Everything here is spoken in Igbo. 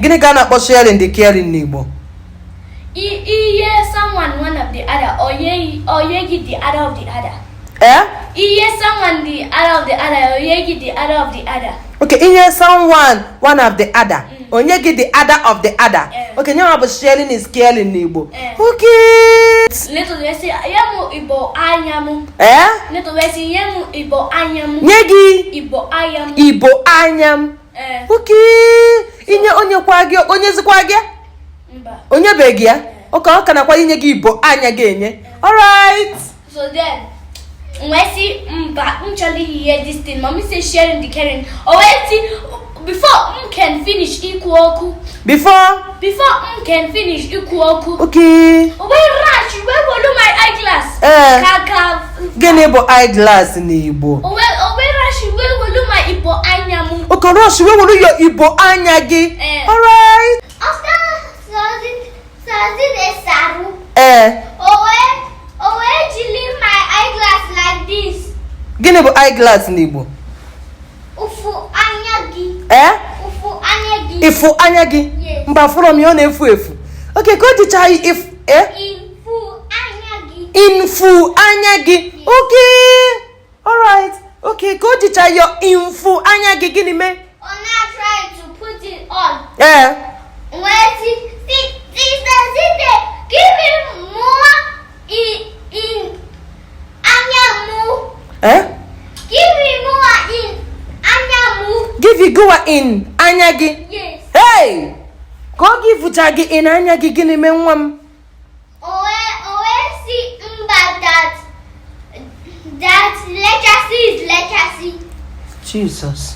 Gịnị ka a na-akpọ sharing the caring n'Igbo? Inye someone one of the other, o nye gị the other of the other. Eh? Inye someone the other of the other, o nye gị the other of the other. Okay, inye someone one of the other, o nye gị the other of the other. Eh. Okay, nyanwa bụ sharing is caring n'Igbo. Eh. Okay. Little wee sị, nye m ibo anya m. Eh? Little wee sị, nye m ibo anya m. Nye gị Ibo anya m. ibo anya m. Eh. Okay. Inye onye kwa gị, o nyezikwa gị? Mba. O nyebeghị ya? Okay, ọ ka nakwa inye gị ibo anya gị enye. Alright. So then, m wee sị mba, m chọrọ ihe this thing. Mommy say sharing the caring. O wee sị before m can finish ikwu okwu. Before? Before m can finish ikwu okwu. Okay. O wee rush wee wolu my eyeglass. Eh. Ka Gịnị bụ eyeglass n'Igbo? O wee rush wee wolu my ibo anya m. Okay, rush wee wolu your ibo anya gị. Eh. Alright. After Sazi saru. Eh. O wee jili my eyeglass like this. Gịnị bụ eyeglass n'Igbo? Ụfụ anya gị. Eh? Ụfụ anya gị. Ịfụ anya gị? Yes. Mba, fụrọ m ya, ọ na-efu efu. Okay, ka o jicha if eh? Ịfụ anya gị. Infu anya gị. Okay. Alright. Okay, ka o jicha your infu anya gị, gịnị mee? Ọ na-try to put it on. Eh. Wee sị, Sister Zite, give me more in anya mụ. Eh? Give me more in anya mụ. Give you go in anya gị. Yes. Hey! Ka ọ gị fụcha gị in anya gị, gịnị mee nwa m? O wee sị mba that legacy is legacy. Jesus.